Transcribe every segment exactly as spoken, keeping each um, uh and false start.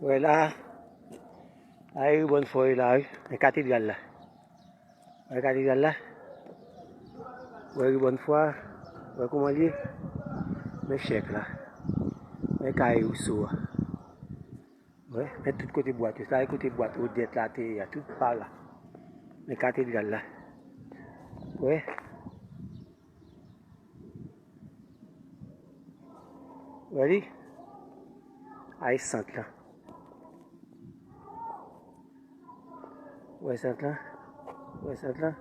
Wè la, la e Ribòn Fò ye la wi. Men katedral la. Wè katedral la. Wè Ribòn Fò a. Wè kouman l ye. Men chèk la. Men kay Rouso a. Wè, men tout kote bwat yo. Sa e kote bwat Odèt la te ye a. Tout pa la. Men katedral la. Wè. Wè li? A e sant lan. Wè sant lan? Wè sant lan?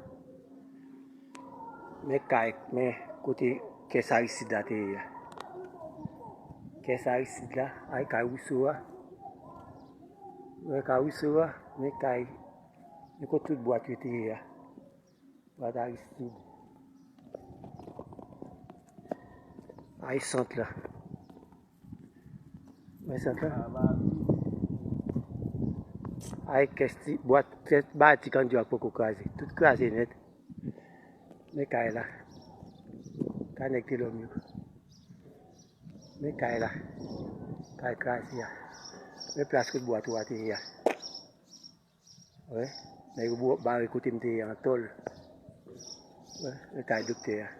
Men kay, men kote kès Aristid la te ye a. Kès Aristid la, a e kay Rouso a. Wè kay Rouso a, men kay, men kote tout bwat yo te ye a. Bwat Aristid. A e sant lan. Wè sant lan. A e kès ti, bwat, kès ba ti kandyò ak poko kraze. Tout kraze nèt. Men kay la. Kay nèg Telòm yo. Men kay la. Kay kraze a. Men plas kote bwat ou a te ye a. Wè, nèg yo bare kote m te ye an tòl. Wè, men kay doktè a.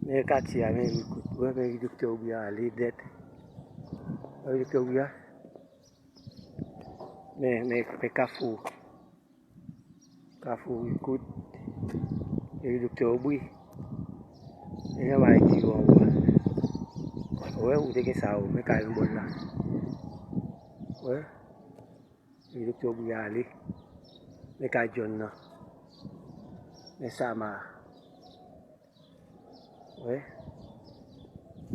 Men katye a, men ri kout. Wè, men ri doktè Obri a ale nèt. Wè, ri doktè Obri a. Men, men, men kafou. Kafou ri kout. E ri doktè Obri. E jan bagay ki yo anwo a. Wè, ou te gen sa ou. Men kay yon bòl la. Wè. Li doktè Obri a ale. Men kay Jòn nan. Men Sama a. Wè.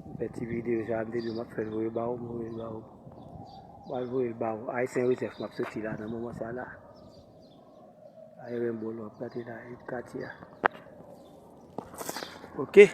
M fè ti videyo sa, m te di w m ap fè l voye ba ou, m voye l ba ou. M al voye l ba ou. Ayisyen Jozèf m ap soti la nan moman sa la. Ayisyen Bolo ap plante la, e katye a. Oke.